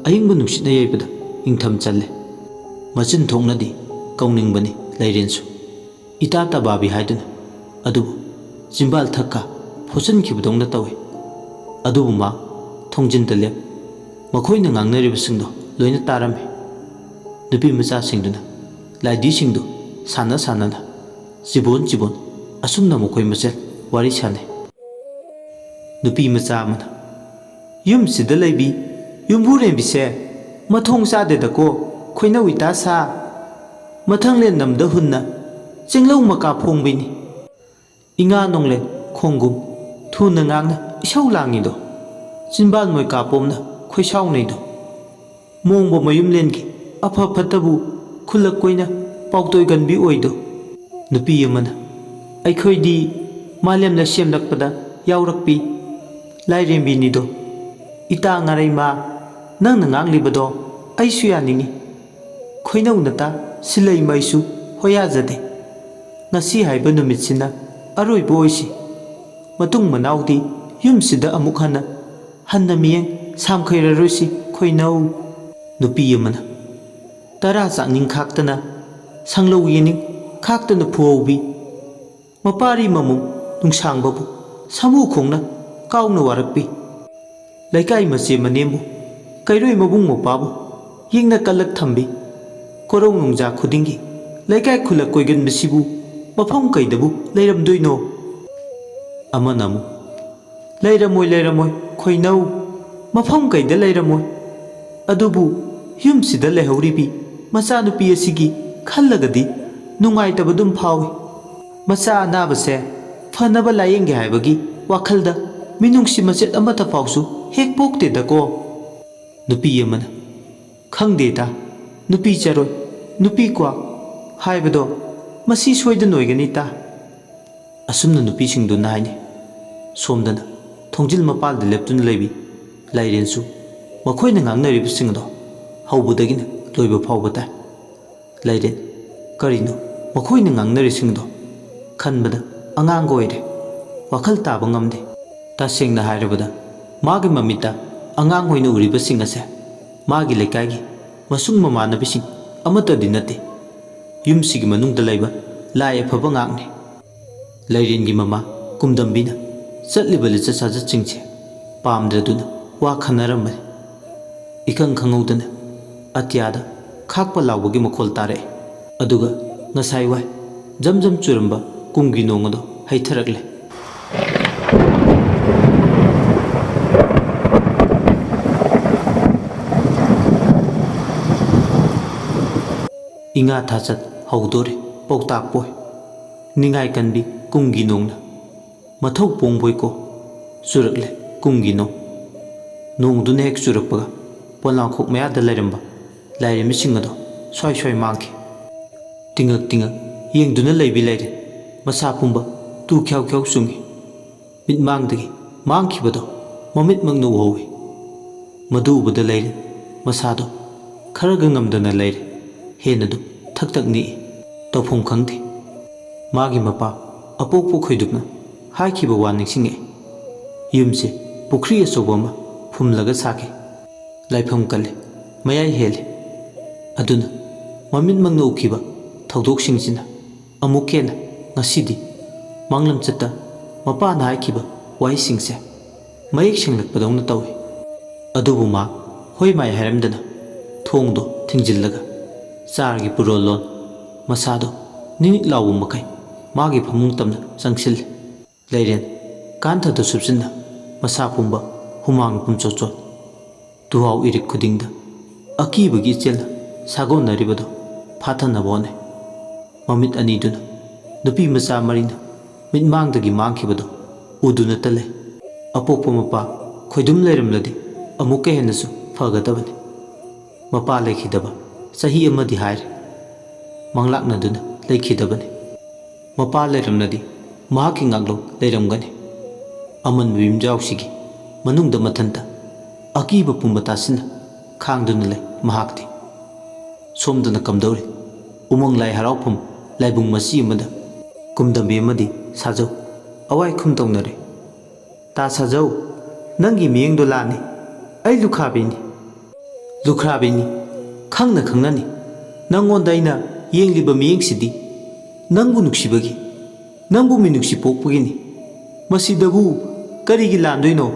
ꯑꯏꯪꯕ ꯅꯨꯡꯁꯤꯠꯅ ꯌꯩꯕꯗ ꯏꯪꯊꯝ ꯆꯜꯂꯦ꯫ ꯃꯆꯤꯟ ꯊꯣꯛꯅꯗꯤ ꯀꯧꯅꯤꯡꯕꯅꯤ ꯂꯩꯔꯦꯟꯁꯨ꯫ ꯏꯇꯥ ꯇꯕꯥꯕꯤ ꯍꯥꯏꯗꯨꯅ꯫ ꯑꯗꯨꯕꯨ ꯆꯤꯝꯕꯥꯜ ꯊꯛꯀ ꯐꯣꯠꯆꯤꯟꯈꯤꯕꯗꯧꯅ ꯇꯧꯏ꯫ ꯑꯗꯨꯕꯨ ꯃꯥ ꯊꯣꯡꯖꯤꯟꯗ ꯂꯦꯞ꯫ ꯃꯈꯣꯏꯅ ꯉꯥꯡꯅꯔꯤꯕꯁꯤꯡꯗꯣ ꯂꯣꯏꯅ ꯇꯥꯔꯝꯃꯤ꯫ ꯅꯨꯄꯤ ꯃꯆꯥꯁꯤꯡꯗꯨꯅ ꯂꯥꯏꯙꯤꯁꯤꯡꯗꯨ ꯁꯥꯟꯅ ꯁꯥꯟꯅꯅ ꯆꯤꯕꯣꯟ ꯆꯤꯕꯣꯟ ꯑꯁꯨꯝꯅ ꯃꯈꯣꯏ ꯃꯁꯦꯜ ꯋꯥꯔꯤ ꯁꯥꯟꯅꯩ꯫ ꯅꯨꯄꯤ ꯃꯆꯥ ꯑꯃꯅ, "ꯌꯨꯝꯁꯤꯗ ꯂꯩꯕꯤ ꯌꯨꯝꯕꯨꯔꯦꯝꯕꯤꯁꯦ ꯃꯊꯣꯡ ꯆꯥꯗꯦꯗꯀꯣ, ꯈꯣꯏꯅꯧ ꯏꯇꯥ ꯁꯥ꯫ ꯃꯊꯪꯂꯦꯟ ꯅꯝꯗ ꯍꯨꯟꯅ ꯆꯦꯡꯂꯧ ꯃꯀꯥ ꯐꯣꯡꯕꯤꯅꯤ꯫ ꯏꯉꯥ ꯅꯣꯡꯂꯦꯟ ꯈꯣꯡꯒꯨꯝ ꯊꯨꯅ ꯉꯥꯡꯅ ꯏꯁꯧ ꯂꯥꯡꯉꯤꯗꯣ, ꯆꯤꯟꯕꯥꯜ ꯃꯣꯏ ꯀꯥꯄꯣꯝꯅ ꯈꯣꯏꯁꯥꯎꯅꯩꯗꯣ, ꯃꯣꯡꯕ ꯃꯌꯨꯝꯂꯦꯟꯒꯤ ꯑꯐ ꯐꯠꯇꯕꯨ ꯈꯨꯜꯂꯛ ꯀꯣꯏꯅ ꯄꯥꯎꯇꯣꯏꯒꯟꯕꯤ ꯑꯣꯏꯗꯣ, ꯅꯨꯄꯤ ꯑꯃꯅ ꯑꯩꯈꯣꯏꯗꯤ ꯃꯥꯂꯦꯝꯅ ꯁꯦꯝꯂꯛꯄꯗ ꯌꯥꯎꯔꯛꯄꯤ ꯂꯥꯏꯔꯦꯝꯕꯤꯅꯤꯗꯣ꯫ ꯏꯇꯥ ꯉꯥꯔꯩꯃ, ꯅꯪꯅ ꯉꯥꯡꯂꯤꯕꯗꯣ ꯑꯩꯁꯨ ꯌꯥꯅꯤꯡꯏ꯫ ꯈꯣꯏꯅꯧ ꯅꯇꯥ, ꯁꯤꯂꯩꯃ ꯑꯩꯁꯨ ꯍꯣꯌꯥꯖꯗꯦ꯫ ꯉꯁꯤ ꯍꯥꯏꯕ ꯅꯨꯃꯤꯠꯁꯤꯅ ꯑꯔꯣꯏꯕ ꯑꯣꯏꯁꯤ꯫ ꯃꯇꯨꯡ ꯃꯅꯥꯎꯗꯤ ꯌꯨꯝꯁꯤꯗ ꯑꯃꯨꯛ ꯍꯟꯅ, ꯍꯟꯅ ꯃꯤꯠꯌꯦꯡ ꯁꯥꯝꯈꯩꯔꯔꯣꯏꯁꯤ ꯈꯣꯏꯅꯧ꯫ ꯅꯨꯄꯤ ꯑꯃꯅ ꯇꯔꯥ ꯆꯥꯛꯅꯤꯡ ꯈꯥꯛꯇꯅ, ꯁꯪꯂꯧ ꯌꯦꯅꯤꯡ ꯈꯥꯛꯇꯅ ꯐꯨꯍꯧꯕꯤ꯫ ꯃꯄꯥꯔꯤ ꯃꯃꯨꯡ ꯅꯨꯡꯁꯥꯡꯕꯕꯨ ꯁꯥꯃꯨ ꯈꯣꯡꯅ ꯀꯥꯎꯅ ꯋꯥꯔꯛꯄꯤ꯫ ꯂꯩꯀꯥꯏ ꯃꯆꯦ ꯃꯅꯦꯝꯕꯨ, ꯀꯩꯔꯣꯏ ꯃꯕꯨꯡ ꯃꯧꯄ꯭ꯋꯥꯕꯨ ꯌꯦꯡꯅ ꯀꯜꯂꯛ ꯊꯝꯕꯤ꯫ ꯀꯣꯔꯧ ꯅꯨꯡꯖꯥ ꯈꯨꯗꯤꯡꯒꯤ ꯂꯩꯀꯥꯏ ꯈꯨꯜꯂꯛ ꯀꯣꯏꯒꯟꯕꯁꯤꯕꯨ ꯃꯐꯝ ꯀꯩꯗꯕꯨ ꯂꯩꯔꯝꯗꯣꯏꯅꯣ? ꯑꯃꯅ ꯑꯃꯨꯛ, "ꯂꯩꯔꯝꯃꯣꯏ, ꯂꯩꯔꯝꯃꯣꯏ, ꯈꯣꯏꯅꯧ, ꯃꯐꯝ ꯀꯩꯗ ꯂꯩꯔꯝꯃꯣꯏ꯫ ꯑꯗꯨꯕꯨ ꯌꯨꯝꯁꯤꯗ ꯂꯩꯍꯧꯔꯤꯕꯤ ꯃꯆꯥꯅꯨꯄꯤ ꯑꯁꯤꯒꯤ ꯈꯜꯂꯒꯗꯤ ꯅꯨꯡꯉꯥꯏꯇꯕꯗꯨꯝ ꯐꯥꯎꯏ꯫ ꯃꯆꯥ ꯑꯅꯥꯕꯁꯦ ꯐꯅꯕ ꯂꯥꯌꯦꯡꯒꯦ ꯍꯥꯏꯕꯒꯤ ꯋꯥꯈꯜꯗ ꯃꯤꯅꯨꯡꯁꯤ ꯃꯆꯦꯠ ꯑꯃꯠꯇ ꯐꯥꯎꯁꯨ ꯍꯦꯛ ꯄꯣꯛꯇꯦꯗꯀꯣ"꯫ ꯅꯨꯄꯤ ꯑꯃꯅ, "ꯈꯪꯗꯦ ꯏꯇꯥ, ꯅꯨꯄꯤ ꯆꯔꯣꯏ, ꯅꯨꯄꯤ ꯀ꯭ꯋꯥꯛ ꯍꯥꯏꯕꯗꯣ ꯃꯁꯤ ꯁꯣꯏꯗꯅ ꯑꯣꯏꯒꯅꯤ ꯏꯇꯥ"꯫ ꯑꯁꯨꯝꯅ ꯅꯨꯄꯤꯁꯤꯡꯗꯨꯅ ꯍꯥꯏꯅꯩ꯫ ꯁꯣꯝꯗꯅ ꯊꯣꯡꯖꯤꯜ ꯃꯄꯥꯜꯗ ꯂꯦꯞꯇꯨꯅ ꯂꯩꯕꯤ ꯂꯥꯏꯔꯦꯟꯁꯨ ꯃꯈꯣꯏꯅ ꯉꯥꯡꯅꯔꯤꯕꯁꯤꯡ ꯑꯗꯣ ꯍꯧꯕꯗꯒꯤꯅ ꯂꯣꯏꯕ ꯐꯥꯎꯕ ꯇꯥꯏ꯫ ꯂꯥꯏꯔꯦꯟ, ꯀꯔꯤꯅꯣ ꯃꯈꯣꯏꯅ ꯉꯥꯡꯅꯔꯤꯁꯤꯡꯗꯣ? ꯈꯟꯕꯗ ꯑꯉꯥꯡꯒ ꯑꯣꯏꯔꯦ꯫ ꯋꯥꯈꯜ ꯇꯥꯕ ꯉꯝꯗꯦ꯫ ꯇꯁꯦꯡꯅ ꯍꯥꯏꯔꯕꯗ, ꯃꯥꯒꯤ ꯃꯃꯤꯠꯇ ꯑꯉꯥꯡ ꯑꯣꯏꯅ ꯎꯔꯤꯕꯁꯤꯡ ꯑꯁꯦ ꯃꯥꯒꯤ ꯂꯩꯀꯥꯏꯒꯤ ꯃꯁꯨꯡ ꯃꯃꯥꯟꯅꯕꯤꯁꯤꯡ ꯑꯃꯠꯇꯗꯤ ꯅꯠꯇꯦ꯫ ꯌꯨꯝꯁꯤꯒꯤ ꯃꯅꯨꯡꯗ ꯂꯩꯕ ꯂꯥꯏ ꯑꯐꯕ ꯉꯥꯛꯅꯤ꯫ ꯂꯥꯏꯔꯦꯟꯒꯤ ꯃꯃꯥ ꯀꯨꯝꯗꯝꯕꯤꯅ ꯆꯠꯂꯤꯕ ꯂꯤꯆꯠ ꯁꯥꯖꯠꯁꯤꯡꯁꯦ ꯄꯥꯝꯗ꯭ꯔꯗꯨꯅ ꯋꯥ ꯈꯟꯅꯔꯝꯕꯅꯤ꯫ ꯏꯈꯪ ꯈꯪꯍꯧꯗꯅ ꯑꯇꯤꯌꯥꯗ ꯈꯥꯛꯄ ꯂꯥꯎꯕꯒꯤ ꯃꯈꯣꯜ ꯇꯥꯔꯛꯏ꯫ ꯑꯗꯨꯒ ꯉꯁꯥꯏ ꯋꯥꯏ ꯖꯝ ꯖꯝ ꯆꯨꯔꯝꯕ ꯀꯨꯝꯒꯤ ꯅꯣꯡ ꯑꯗꯣ ꯍꯩꯊꯔꯛꯂꯦ꯫ ꯏꯉꯥ ꯊꯥꯆꯠ ꯍꯧꯗꯣꯔꯦ ꯄꯥꯎꯇꯥꯛꯄꯣꯏ꯫ ꯅꯤꯡꯉꯥꯏ ꯀꯟꯕꯤ ꯀꯨꯝꯒꯤ ꯅꯣꯡꯅ ꯃꯊꯧ ꯄꯣꯡꯕꯣꯏꯀꯣ ꯆꯨꯔꯛꯂꯦ ꯀꯨꯝꯒꯤ ꯅꯣꯡ꯫ ꯅꯣꯡꯗꯨꯅ ꯍꯦꯛ ꯆꯨꯔꯛꯄꯒ ꯄꯣꯂꯥꯡꯈꯣꯛ ꯃꯌꯥꯗ ꯂꯩꯔꯝꯕ ꯂꯥꯏꯔꯦꯝꯕꯤꯁꯤꯡ ꯑꯗꯣ ꯁ꯭ꯋꯥꯏ ꯁ꯭ꯋꯥꯏ ꯃꯥꯡꯈꯤ꯫ ꯇꯤꯡꯉꯛ ꯇꯤꯡꯉꯛ ꯌꯦꯡꯗꯨꯅ ꯂꯩꯕꯤ ꯂꯥꯏꯔꯦꯟ ꯃꯁꯥ ꯄꯨꯝꯕ ꯇꯨ ꯈ꯭ꯌꯥꯎ ꯈ꯭ꯌꯥꯎ ꯆꯨꯡꯏ꯫ ꯃꯤꯠꯃꯥꯡꯗꯒꯤ ꯃꯥꯡꯈꯤꯕꯗꯣ ꯃꯃꯤꯠꯃꯛꯅ ꯎꯍꯧꯏ꯫ ꯃꯗꯨ ꯎꯕꯗ ꯂꯥꯏꯔꯦꯟ ꯃꯁꯥꯗꯣ ꯈꯔꯒ ꯉꯝꯗꯅ ꯂꯩꯔꯦ꯫ ꯍꯦꯟꯅꯗꯨ ꯊꯛ ꯊꯛ ꯅꯤꯛꯏ꯫ ꯇꯧꯐꯝ ꯈꯪꯗꯦ꯫ ꯃꯥꯒꯤ ꯃꯄꯥ ꯑꯄꯣꯛꯄ ꯈꯣꯏꯗꯨꯞꯅ ꯍꯥꯏꯈꯤꯕ ꯋꯥ ꯅꯤꯡꯁꯤꯡꯉꯛꯏ꯫ ꯌꯨꯝꯁꯦ ꯄꯨꯈ꯭ꯔꯤ ꯑꯆꯧꯕ ꯑꯃ ꯐꯨꯝꯂꯒ ꯁꯥꯈꯤ꯫ ꯂꯥꯏꯐꯝ ꯀꯜꯂꯤ, ꯃꯌꯥꯏ ꯍꯦꯜꯂꯤ꯫ ꯑꯗꯨꯅ ꯃꯃꯤꯠꯃꯛꯅ ꯎꯈꯤꯕ ꯊꯧꯗꯣꯛꯁꯤꯡꯁꯤꯅ ꯑꯃꯨꯛ ꯍꯦꯟꯅ ꯉꯁꯤꯗꯤ ꯃꯥꯡꯂꯝꯆꯠꯇ ꯃꯄꯥꯅ ꯍꯥꯏꯈꯤꯕ ꯋꯥꯍꯩꯁꯤꯡꯁꯦ ꯃꯌꯦꯛ ꯁꯦꯡꯂꯛꯄꯗꯧꯅ ꯇꯧꯏ꯫ ꯑꯗꯨꯕꯨ ꯃꯥ ꯍꯣꯏ ꯃꯥꯏ ꯍꯥꯏꯔꯝꯗꯅ ꯊꯣꯡꯗꯣ ꯊꯤꯡꯖꯤꯜꯂꯒ ꯆꯥꯔꯒꯤ ꯄꯨꯔꯣꯜꯂꯣꯟ ꯃꯁꯥꯗꯣ ꯅꯤꯛ ꯅꯤꯛ ꯂꯥꯎꯕ ꯃꯈꯩ ꯃꯥꯒꯤ ꯐꯃꯨꯡ ꯇꯝꯅ ꯆꯪꯁꯤꯜꯂꯤ꯫ ꯂꯩꯔꯦꯟ ꯀꯥꯟꯊꯗ ꯁꯨꯞꯆꯤꯟꯅ ꯃꯁꯥ ꯄꯨꯝꯕ ꯍꯨꯃꯥꯡ ꯄꯨꯝꯆꯣꯠ ꯆꯣꯠ꯫ ꯇꯨꯍꯥꯎ ꯏꯔꯤꯛ ꯈꯨꯗꯤꯡꯗ ꯑꯀꯤꯕꯒꯤ ꯏꯆꯦꯜꯅ ꯁꯥꯒꯣꯟꯅꯔꯤꯕꯗꯨ ꯐꯥꯊꯅꯕ ꯍꯣꯠꯅꯩ꯫ ꯃꯃꯤꯠ ꯑꯅꯤꯗꯨꯅ ꯅꯨꯄꯤ ꯃꯆꯥ ꯃꯔꯤꯅ ꯃꯤꯠꯃꯥꯡꯗꯒꯤ ꯃꯥꯡꯈꯤꯕꯗꯨ ꯎꯗꯨꯅꯇ ꯂꯩ꯫ ꯑꯄꯣꯛꯄ ꯃꯄꯥ ꯈꯣꯏꯗꯨꯝ ꯂꯩꯔꯝꯂꯗꯤ ꯑꯃꯨꯛꯀ ꯍꯦꯟꯅꯁꯨ ꯐꯒꯗꯕꯅꯤ꯫ ꯃꯄꯥ ꯂꯩꯈꯤꯗꯕ ꯆꯍꯤ ꯑꯃꯗꯤ ꯍꯥꯏꯔꯦ꯫ ꯃꯪꯂꯥꯛꯅꯗꯨꯅ ꯂꯩꯈꯤꯗꯕꯅꯤ꯫ ꯃꯄꯥ ꯂꯩꯔꯝꯂꯗꯤ ꯃꯍꯥꯛꯀꯤ ꯉꯥꯛꯂꯧ ꯂꯩꯔꯝꯒꯅꯤ꯫ ꯑꯃꯟꯕ ꯌꯨꯝꯖꯥꯎꯁꯤꯒꯤ ꯃꯅꯨꯡꯗ ꯃꯊꯟꯇ ꯑꯀꯤꯕ ꯄꯨꯝꯕ ꯇꯥꯁꯤꯟꯅ ꯈꯥꯡꯗꯨꯅ ꯂꯩ ꯃꯍꯥꯛꯇꯤ꯫ ꯁꯣꯝꯗꯅ ꯀꯝꯗꯧꯔꯤ? ꯎꯃꯪ ꯂꯥꯏ ꯍꯔꯥꯎꯐꯝ ꯂꯥꯏꯕꯨꯡ ꯃꯆꯤ ꯑꯃꯗ ꯀꯨꯝꯗꯝꯕꯤ ꯑꯃꯗꯤ ꯁꯥꯖꯧ ꯑꯋꯥꯏ ꯈꯨꯝ ꯇꯧꯅꯔꯦ꯫ "ꯇꯥ ꯁꯥꯖꯧ, ꯅꯪꯒꯤ ꯃꯤꯠꯌꯦꯡꯗꯣ ꯂꯥꯟꯅꯤ꯫ ꯑꯩ ꯂꯨꯈ꯭ꯔꯥꯕꯤꯅꯤ꯫" "ꯂꯨꯈ꯭ꯔꯥꯕꯤꯅꯤ, ꯈꯪꯅ ꯈꯪꯅꯅꯤ꯫ ꯅꯪꯉꯣꯟꯗ ꯑꯩꯅ ꯌꯦꯡꯂꯤꯕ ꯃꯤꯠꯌꯦꯡꯁꯤꯗꯤ ꯅꯪꯕꯨ ꯅꯨꯡꯁꯤꯕꯒꯤ, ꯅꯪꯕꯨ ꯃꯤꯅꯨꯡꯁꯤ ꯄꯣꯛꯄꯒꯤꯅꯤ꯫ ꯃꯁꯤꯗꯕꯨ ꯀꯔꯤꯒꯤ ꯂꯥꯟꯗꯣꯏꯅꯣ?"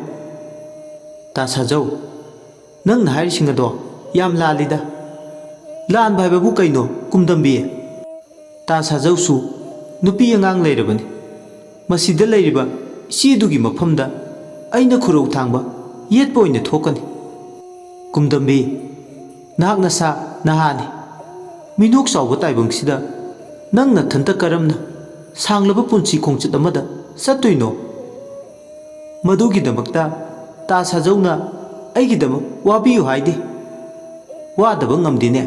"ꯇꯥ ꯁꯥꯖꯧ, ꯅꯪꯅ ꯍꯥꯏꯔꯤꯁꯤꯡ ꯑꯗꯣ ꯌꯥꯝ ꯂꯥꯜꯂꯤꯗ꯫" "ꯂꯥꯟꯕ ꯍꯥꯏꯕꯕꯨ ꯀꯩꯅꯣ, ꯀꯨꯝꯗꯝꯕꯤ?" "ꯇꯥ ꯁꯥꯖꯧꯁꯨ ꯅꯨꯄꯤ ꯑꯉꯥꯡ ꯂꯩꯔꯕꯅꯤ꯫ ꯃꯁꯤꯗ ꯂꯩꯔꯤꯕ ꯏꯆꯦꯗꯨꯒꯤ ꯃꯐꯝꯗ ꯑꯩꯅ ꯈꯨꯔꯧ ꯊꯥꯡꯕ ꯌꯦꯠꯄ ꯑꯣꯏꯅ ꯊꯣꯛꯀꯅꯤ꯫" "ꯀꯨꯝꯗꯝꯕꯤ, ꯅꯍꯥꯛ ꯅꯁꯥ ꯅꯍꯥꯅꯤ꯫ ꯃꯤꯅꯣꯛ ꯆꯥꯎꯕ ꯇꯥꯏꯕꯪꯁꯤꯗ ꯅꯪ ꯅꯊꯟꯇ ꯀꯔꯝꯅ ꯁꯥꯡꯂꯕ ꯄꯨꯟꯁꯤ ꯈꯣꯡꯆꯠ ꯑꯃꯗ ꯆꯠꯇꯣꯏꯅꯣ? ꯃꯗꯨꯒꯤꯗꯃꯛꯇ ꯇꯥ ꯁꯥꯖꯧꯅ ꯑꯩꯒꯤꯗꯃꯛ ꯋꯥꯕꯤꯌꯨ ꯍꯥꯏꯗꯦ꯫ ꯋꯥꯗꯕ ꯉꯝꯗꯦꯅꯦ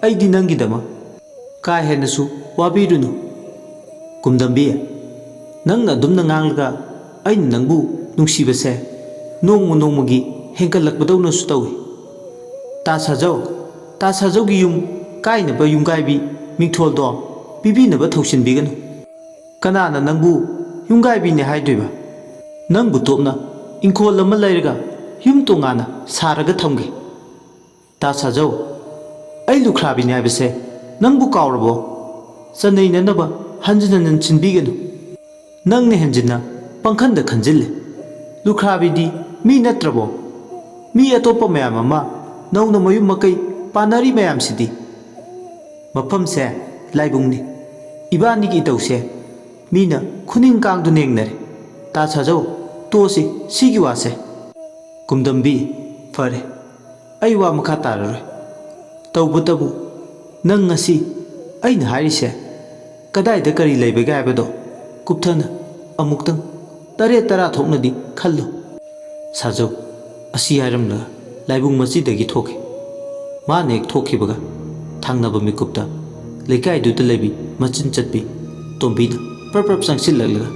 ꯑꯩꯗꯤ ꯅꯪꯒꯤꯗꯃꯛ꯫ ꯀꯥ ꯍꯦꯟꯅꯁꯨ ꯋꯥꯕꯤꯔꯨꯅꯨ ꯀꯨꯝꯗꯝꯕꯤ꯫ ꯅꯪꯅ ꯑꯗꯨꯝꯅ ꯉꯥꯡꯂꯒ ꯑꯩꯅ ꯅꯪꯕꯨ ꯅꯨꯡꯁꯤꯕꯁꯦ ꯅꯣꯡꯃ ꯅꯣꯡꯃꯒꯤ ꯍꯦꯟꯒꯠꯂꯛꯄꯗꯧꯅꯁꯨ ꯇꯧꯏ꯫ ꯇꯥ ꯁꯥꯖꯧ, ꯇꯥ ꯁꯥꯖꯧꯒꯤ ꯌꯨꯝ ꯀꯥꯏꯅꯕ ꯌꯨꯝꯒꯥꯏꯕꯤ ꯃꯤꯡꯊꯣꯜꯗꯣ ꯄꯤꯕꯤꯅꯕ ꯊꯧꯁꯤꯟꯕꯤꯒꯅꯨ꯫ ꯀꯅꯥꯅ ꯅꯪꯕꯨ ꯌꯨꯝꯒꯥꯏꯕꯤꯅꯦ ꯍꯥꯏꯗꯣꯏꯕ? ꯅꯪꯕꯨ ꯇꯣꯞꯅ ꯏꯪꯈꯣꯜ ꯑꯃ ꯂꯩꯔꯒ ꯌꯨꯝ ꯇꯣꯉꯥꯟꯅ ꯁꯥꯔꯒ ꯊꯝꯒꯦ꯫ ꯇꯥ ꯁꯥꯖꯧ, ꯑꯩ ꯂꯨꯈ꯭ꯔꯥꯕꯤꯅꯦ ꯍꯥꯏꯕꯁꯦ ꯅꯪꯕꯨ ꯀꯥꯎꯔꯕꯣ? ꯆꯟꯅꯩꯅꯅꯕ ꯍꯟꯖꯤꯟ ꯍꯟꯖꯤꯟ ꯁꯤꯟꯕꯤꯒꯅꯨ꯫ ꯅꯪꯅ ꯍꯦꯟꯖꯤꯟꯅ ꯄꯪꯈꯟꯗ ꯈꯟꯖꯤꯜꯂꯦ꯫ ꯂꯨꯈ꯭ꯔꯥꯕꯤꯗꯤ ꯃꯤ ꯅꯠꯇ꯭ꯔꯕꯣ? ꯃꯤ ꯑꯇꯣꯞꯄ ꯃꯌꯥꯝ ꯑꯃ ꯅꯧꯅ ꯃꯌꯨꯝ ꯃꯀꯩ ꯄꯥꯟꯅꯔꯤ ꯃꯌꯥꯝꯁꯤꯗꯤ꯫ ꯃꯐꯝꯁꯦ ꯂꯥꯏꯕꯨꯡꯅꯤ꯫ ꯏꯕꯥꯅꯤꯒꯤ ꯏꯇꯧꯁꯦ ꯃꯤꯅ ꯈꯨꯅꯤꯡ ꯀꯥꯡꯗꯨꯅ ꯌꯦꯡꯅꯔꯦ꯫ ꯇꯥ ꯁꯥꯖꯧ, ꯇꯣꯛꯑꯁꯤ ꯁꯤꯒꯤ ꯋꯥꯁꯦ꯫ ꯀꯨꯝꯗꯝꯕꯤ, ꯐꯔꯦ, ꯑꯩ ꯋꯥ ꯃꯈꯥ ꯇꯥꯔꯔꯣꯏ꯫ ꯇꯧꯕꯇꯕꯨ ꯅꯪ ꯉꯁꯤ ꯑꯩꯅ ꯍꯥꯏꯔꯤꯁꯦ ꯀꯗꯥꯏꯗ ꯀꯔꯤ ꯂꯩꯕꯒꯦ ꯍꯥꯏꯕꯗꯣ ꯀꯨꯞꯊꯅ ꯑꯃꯨꯛꯇꯪ ꯇꯔꯦꯠ ꯇꯔꯥ ꯊꯣꯛꯅꯗꯤ ꯈꯜꯂꯨ꯫ ꯁꯥꯖꯧ ꯑꯁꯤ ꯍꯥꯏꯔꯝꯂꯒ ꯂꯥꯏꯕꯨꯡ ꯃꯆꯤꯗꯒꯤ ꯊꯣꯛꯈꯤ꯫ ꯃꯥꯅ ꯍꯦꯛ ꯊꯣꯛꯈꯤꯕꯒ ꯊꯪꯅꯕ ꯃꯤꯀꯨꯞꯇ ꯂꯩꯀꯥꯏꯗꯨꯗ ꯂꯩꯕꯤ ꯃꯆꯤꯟ ꯆꯠꯄꯤ ꯇꯣꯝꯕꯤꯅ ꯄ꯭ꯔꯞ ꯄ꯭ꯔꯞ ꯆꯪꯁꯤꯜꯂꯛꯂꯒ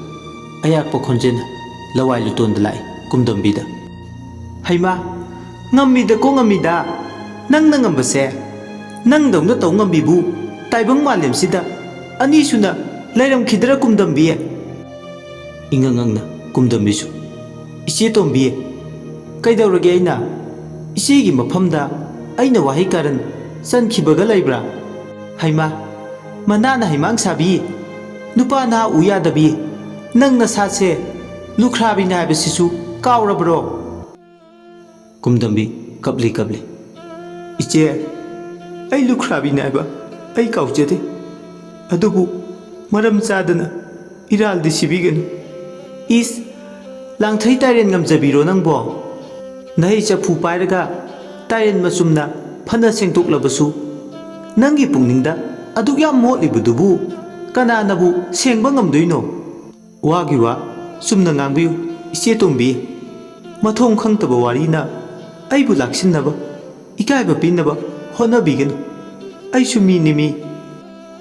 ꯑꯌꯥꯛꯄ ꯈꯣꯟꯖꯦꯜꯅ ꯂꯋꯥꯏ ꯂꯨꯇꯣꯟꯗ ꯂꯥꯛꯏ ꯀꯨꯝꯗꯝꯕꯤꯗ꯫ "ꯍꯩꯃꯥ, ꯉꯝꯃꯤꯗꯀꯣ ꯉꯝꯃꯤꯗ꯫ ꯅꯪꯅ ꯉꯝꯕꯁꯦ ꯅꯪꯗꯧꯅ ꯇꯧ ꯉꯝꯕꯤꯕꯨ ꯇꯥꯏꯕꯪ ꯃꯥꯂꯦꯝꯁꯤꯗ ꯑꯅꯤꯁꯨꯅ ꯂꯩꯔꯝꯈꯤꯗ꯭ꯔꯥ ꯀꯨꯝꯗꯝꯕꯤ?" ꯏꯉꯛ ꯉꯛꯅ ꯀꯨꯝꯗꯝꯕꯤꯁꯨ, "ꯏꯆꯦ ꯇꯣꯝꯕꯤ, ꯀꯩꯗꯧꯔꯒꯦ ꯑꯩꯅ? ꯏꯆꯦꯒꯤ ꯃꯐꯝꯗ ꯑꯩꯅ ꯋꯥꯍꯩ ꯀꯥꯔꯟ ꯆꯟꯈꯤꯕꯒ ꯂꯩꯕ꯭ꯔꯥ? ꯍꯩꯃꯥ, ꯃꯅꯥꯅ ꯍꯩꯃꯥꯡ ꯁꯥꯕꯤ, ꯅꯨꯄꯥ ꯅꯍꯥ ꯎ ꯌꯥꯗꯕꯤ, ꯅꯪ ꯅꯁꯥꯁꯦ ꯂꯨꯈ꯭ꯔꯥꯕꯤꯅ ꯍꯥꯏꯕꯁꯤꯁꯨ ꯀꯥꯎꯔꯕ꯭ꯔꯣ?" ꯀꯨꯝꯗꯝꯕꯤ ꯀꯞꯂꯤ ꯀꯞꯂꯤ, "ꯏꯆꯦ, ꯑꯩ ꯂꯨꯈ꯭ꯔꯥꯕꯤꯅꯦ ꯍꯥꯏꯕ ꯑꯩ ꯀꯥꯎꯖꯗꯦ꯫ ꯑꯗꯨꯕꯨ ꯃꯔꯝ ꯆꯥꯗꯅ ꯏꯔꯥꯜꯗꯤ ꯁꯤꯕꯤꯒꯅꯨ꯫" "ꯏꯁ, ꯂꯥꯡꯊ꯭ꯔꯩ ꯇꯥꯏꯔꯦꯟ ꯉꯝꯖꯕꯤꯔꯣ ꯅꯪꯕꯣ? ꯅꯍꯩ ꯆꯐꯨ ꯄꯥꯏꯔꯒ ꯇꯥꯏꯔꯦꯟ ꯃꯆꯨꯝꯅ ꯐꯅ ꯁꯦꯡꯗꯣꯛꯂꯕꯁꯨ, ꯅꯪꯒꯤ ꯄꯨꯛꯅꯤꯡꯗ ꯑꯗꯨꯛ ꯌꯥꯝ ꯃꯣꯠꯂꯤꯕꯗꯨꯕꯨ ꯀꯅꯥꯅꯕꯨ ꯁꯦꯡꯕ ꯉꯝꯗꯣꯏꯅꯣ?" "ꯋꯥꯒꯤ ꯋꯥ ꯆꯨꯝꯅ ꯉꯥꯡꯕꯤꯌꯨ, ꯏꯆꯦ ꯇꯣꯝꯕꯤ꯫ ꯃꯊꯣꯡ ꯈꯪꯗꯕ ꯋꯥꯔꯤꯅ ꯑꯩꯕꯨ ꯂꯥꯛꯁꯤꯟꯅꯕ, ꯏꯀꯥꯏꯕ ꯄꯤꯅꯕ ꯍꯣꯠꯅꯕꯤꯒꯅꯨ꯫ ꯑꯩꯁꯨ ꯃꯤꯅꯤ ꯃꯤ꯫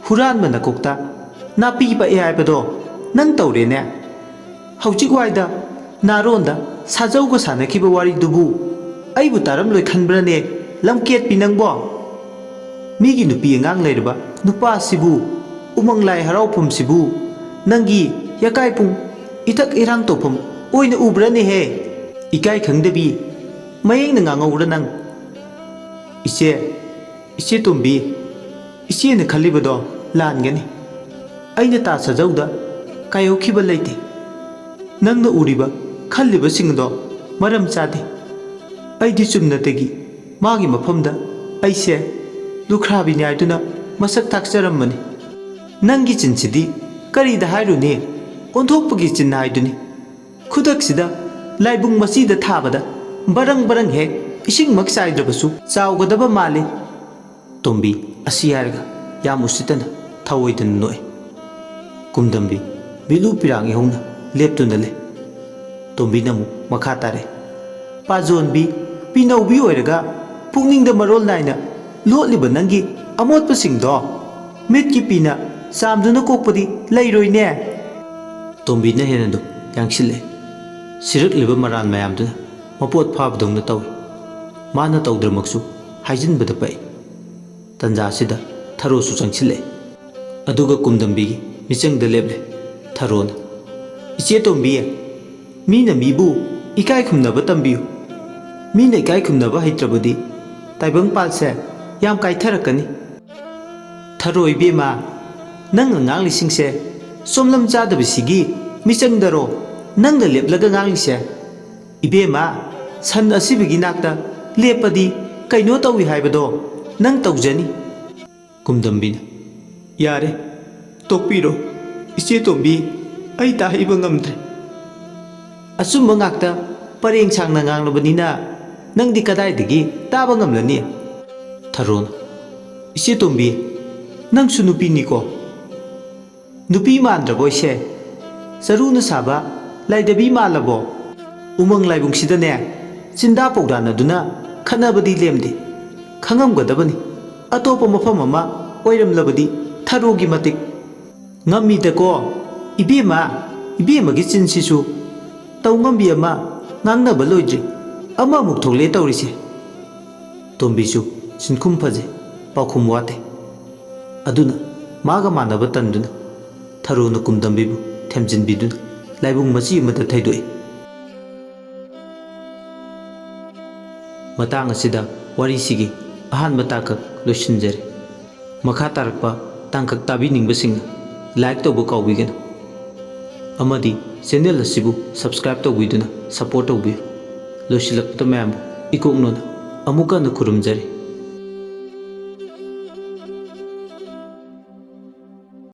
ꯍꯨꯔꯥꯟꯕ ꯅꯀꯣꯛꯇ ꯅꯥꯄꯤ ꯄꯛꯑꯦ ꯍꯥꯏꯕꯗꯣ ꯅꯪ ꯇꯧꯔꯦꯅꯦ꯫ ꯍꯧꯖꯤꯛ ꯋꯥꯏꯗ ꯅꯥꯔꯣꯟꯗ ꯁꯥꯖꯧꯒ ꯁꯥꯟꯅꯈꯤꯕ ꯋꯥꯔꯤꯗꯨꯕꯨ ꯑꯩꯕꯨ ꯇꯥꯔꯝꯂꯣꯏ ꯈꯟꯕ꯭ꯔꯅꯦ, ꯂꯝꯀꯦꯠꯄꯤ ꯅꯪꯕꯣ?" ꯃꯤꯒꯤ ꯅꯨꯄꯤ ꯑꯉꯥꯡ ꯂꯩꯔꯕ ꯅꯨꯄꯥꯁꯤꯕꯨ, ꯎꯃꯪ ꯂꯥꯏ ꯍꯔꯥꯎꯐꯝꯁꯤꯕꯨ ꯅꯪꯒꯤ ꯌꯥꯀꯥꯏ ꯄꯨꯡ ꯏꯊꯛ ꯏꯔꯥꯡ ꯇꯧꯐꯝ ꯑꯣꯏꯅ ꯎꯕ꯭ꯔꯅꯦꯍꯦ? ꯏꯀꯥꯏ ꯈꯪꯗꯕꯤ ꯃꯌꯦꯡꯅ ꯉꯥꯡꯍꯧꯔ ꯅꯪ꯫ ꯏꯆꯦ, ꯏꯆꯦ ꯇꯣꯝꯕꯤ, ꯏꯆꯦꯅ ꯈꯜꯂꯤꯕꯗꯣ ꯂꯥꯟꯒꯅꯤ꯫ ꯑꯩꯅ ꯇꯥ ꯁꯥꯖꯧꯗ ꯀꯥꯏꯍꯧꯈꯤꯕ ꯂꯩꯇꯦ꯫ ꯅꯪꯅ ꯎꯔꯤꯕ, ꯈꯜꯂꯤꯕꯁꯤꯡꯗꯣ ꯃꯔꯝ ꯆꯥꯗꯦ꯫ ꯑꯩꯗꯤ ꯆꯨꯝꯅꯇꯒꯤ ꯃꯥꯒꯤ ꯃꯐꯝꯗ ꯑꯩꯁꯦ ꯂꯨꯈ꯭ꯔꯥꯕꯤꯅꯤ ꯍꯥꯏꯗꯨꯅ ꯃꯁꯛ ꯇꯥꯛꯆꯔꯝꯕꯅꯤ꯫ ꯅꯪꯒꯤ ꯆꯤꯟꯁꯤꯗꯤ ꯀꯔꯤꯗ ꯍꯥꯏꯔꯨꯅꯤ? ꯑꯣꯟꯊꯣꯛꯄꯒꯤ ꯆꯤꯟ ꯍꯥꯏꯗꯨꯅꯤ꯫ ꯈꯨꯗꯛꯁꯤꯗ ꯂꯥꯏꯕꯨꯡ ꯃꯆꯤꯗ ꯊꯥꯕꯗ ꯕꯔꯪ ꯕꯔꯪ ꯍꯦꯛ ꯏꯁꯤꯡꯃꯛ ꯆꯥꯏꯗ꯭ꯔꯕꯁꯨ ꯆꯥꯎꯒꯗꯕ ꯃꯥꯜꯂꯤ꯫ ꯇꯣꯝꯕꯤ ꯑꯁꯤ ꯍꯥꯏꯔꯒ ꯌꯥꯝ ꯎꯁꯤꯠꯇꯅ ꯊꯑꯣꯏꯗꯅ ꯅꯣꯛꯏ꯫ ꯀꯨꯝꯗꯝꯕꯤ ꯃꯤꯠꯂꯨ ꯄꯤꯔꯥꯡ ꯏꯍꯧꯅ ꯂꯦꯞꯇꯨꯅ ꯂꯩ꯫ ꯇꯣꯝꯕꯤꯅ ꯑꯃꯨꯛ ꯃꯈꯥ ꯇꯥꯔꯦ꯫ ꯄꯥꯖꯣꯟꯕꯤ, ꯄꯤꯅꯧꯕꯤ ꯑꯣꯏꯔꯒ ꯄꯨꯛꯅꯤꯡꯗ ꯃꯔꯣꯜ ꯅꯥꯏꯅ ꯂꯣꯠꯂꯤꯕ ꯅꯪꯒꯤ ꯑꯃꯣꯠꯄꯁꯤꯡꯗꯣ ꯃꯤꯠꯀꯤ ꯄꯤꯅ ꯆꯥꯝꯗꯨꯅ ꯀꯣꯛꯄꯗꯤ ꯂꯩꯔꯣꯏꯅꯦ꯫ ꯇꯣꯝꯕꯤꯅ ꯍꯦꯟꯅ ꯑꯗꯨꯝ ꯌꯥꯡꯁꯤꯜꯂꯦ꯫ ꯁꯤꯔꯛꯂꯤꯕ ꯃꯔꯥꯜ ꯃꯌꯥꯝꯗꯨꯅ ꯃꯄꯣꯠ ꯐꯥꯕꯗꯧꯅ ꯇꯧꯏ꯫ ꯃꯥꯅ ꯇꯧꯗ꯭ꯔꯃꯛꯁꯨ ꯍꯥꯏꯖꯤꯟꯕꯗ ꯄꯛꯏ꯫ ꯇꯟꯖꯥꯁꯤꯗ ꯊꯔꯣꯁꯨ ꯆꯪꯁꯤꯜꯂꯛꯏ꯫ ꯑꯗꯨꯒ ꯀꯨꯝꯗꯝꯕꯤꯒꯤ ꯃꯤꯆꯪꯗ ꯂꯦꯞꯂꯦ꯫ ꯊꯔꯣꯅ, "ꯏꯆꯦ ꯇꯣꯝꯕꯤ, ꯃꯤꯅ ꯃꯤꯕꯨ ꯏꯀꯥꯏ ꯈꯨꯝꯅꯕ ꯇꯝꯕꯤꯌꯨ꯫ ꯃꯤꯅ ꯏꯀꯥꯏ ꯈꯨꯝꯅꯕ ꯍꯩꯇ꯭ꯔꯕꯗꯤ ꯇꯥꯏꯕꯪꯄꯥꯜꯁꯦ ꯌꯥꯝ ꯀꯥꯏꯊꯔꯛꯀꯅꯤ꯫" "ꯊꯔꯣ ꯏꯕꯦꯝꯃ, ꯅꯪꯅ ꯉꯥꯡꯂꯤꯁꯤꯡꯁꯦ ꯆꯣꯝꯂꯝ ꯆꯥꯗꯕꯁꯤꯒꯤ ꯃꯤꯆꯪꯗꯔꯣ ꯅꯪꯅ ꯂꯦꯞꯂꯒ ꯉꯥꯡꯂꯤꯁꯦ? ꯏꯕꯦꯝꯃ, ꯁꯟ ꯑꯁꯤꯕꯒꯤ ꯅꯥꯛꯇ ꯂꯦꯞꯄꯗꯤ ꯀꯩꯅꯣ ꯇꯧꯏ ꯍꯥꯏꯕꯗꯣ ꯅꯪ ꯇꯧꯖꯅꯤ꯫" ꯀꯨꯝꯗꯝꯕꯤꯅ, "ꯌꯥꯔꯦ, ꯇꯣꯛꯄꯤꯔꯣ꯫ ꯏꯆꯦ ꯇꯣꯝꯕꯤ, ꯑꯩ ꯇꯥꯍꯩꯕ ꯉꯝꯗ꯭ꯔꯦ꯫ ꯑꯆꯨꯝꯕ ꯉꯥꯛꯇ ꯄꯔꯦꯡ ꯁꯥꯡꯅ ꯉꯥꯡꯂꯕꯅꯤꯅ ꯅꯪꯗꯤ ꯀꯗꯥꯏꯗꯒꯤ ꯇꯥꯕ ꯉꯝꯂꯅꯤ?" ꯊꯔꯣꯅ, "ꯏꯆꯦ ꯇꯣꯝꯕꯤ, ꯅꯪꯁꯨ ꯅꯨꯄꯤꯅꯤꯀꯣ꯫ ꯅꯨꯄꯤ ꯃꯥꯟꯗ꯭ꯔꯕꯣ ꯑꯩꯁꯦ? ꯆꯔꯨꯅ ꯁꯥꯕ ꯂꯥꯏꯙꯕꯤ ꯃꯥꯜꯂꯕꯣ? ꯎꯃꯪ ꯂꯥꯏꯕꯨꯡꯁꯤꯗꯅꯦ ꯆꯤꯟꯗꯥ ꯄꯧꯗꯥꯅꯗꯨꯅ ꯈꯠꯅꯕꯗꯤ ꯂꯦꯝꯗꯦ꯫ ꯈꯪꯉꯝꯒꯗꯕꯅꯤ, ꯑꯇꯣꯞꯄ ꯃꯐꯝ ꯑꯃ ꯑꯣꯏꯔꯝꯂꯕꯗꯤ ꯊꯔꯣꯒꯤ ꯃꯇꯤꯛ꯫ ꯉꯝꯃꯤꯗꯀꯣ, ꯏꯕꯦꯝꯃ, ꯏꯕꯦꯝꯃꯒꯤ ꯆꯤꯟꯁꯤꯁꯨ ꯇꯧ ꯉꯝꯕꯤ ꯑꯃ ꯉꯥꯡꯅꯕ ꯂꯣꯏꯗ꯭ꯔꯤ꯫ ꯑꯃꯃꯨꯛ ꯊꯣꯛꯂꯦ ꯇꯧꯔꯤꯁꯦ꯫" ꯇꯣꯝꯕꯤꯁꯨ ꯁꯤꯟꯈꯨꯝ ꯐꯖꯩ꯫ ꯄꯥꯎꯈꯨꯝ ꯋꯥꯠꯇꯦ꯫ ꯑꯗꯨꯅ ꯃꯥꯒ ꯃꯥꯟꯅꯕ ꯇꯟꯗꯨꯅ ꯊꯔꯣꯅ ꯀꯨꯝꯗꯝꯕꯤꯕꯨ ꯊꯦꯝꯖꯤꯟꯕꯤꯗꯨꯅ ꯂꯥꯏꯕꯨꯡ ꯃꯆꯤ ꯑꯃꯗ ꯊꯩꯗꯣꯛꯏ꯫ ꯃꯇꯥꯡ ꯑꯁꯤꯗ ꯋꯥꯔꯤꯁꯤꯒꯤ ꯑꯍꯥꯟꯕ ꯇꯥꯡꯀꯛ ꯂꯣꯏꯁꯤꯟꯖꯔꯦ꯫ ꯃꯈꯥ ꯇꯥꯔꯛꯄ ꯇꯥꯡꯀꯛ ꯇꯥꯕꯤꯅꯤꯡꯕꯁꯤꯡꯅ like ꯇꯧꯕ ꯀꯥꯎꯕꯤꯒꯅꯨ ꯑꯃꯗꯤ channel ꯑꯁꯤꯕꯨ subscribe ꯇꯧꯕꯤꯗꯨꯅ support ꯇꯧꯕꯤꯌꯨ꯫ ꯂꯣꯏꯁꯤꯜꯂꯛꯄꯗ ꯃꯌꯥꯝꯕꯨ ꯏꯀꯣꯛꯅꯣꯅ ꯑꯃꯨꯛꯀ ꯍꯟꯅ ꯈꯨꯔꯨꯝꯖꯔꯤ꯫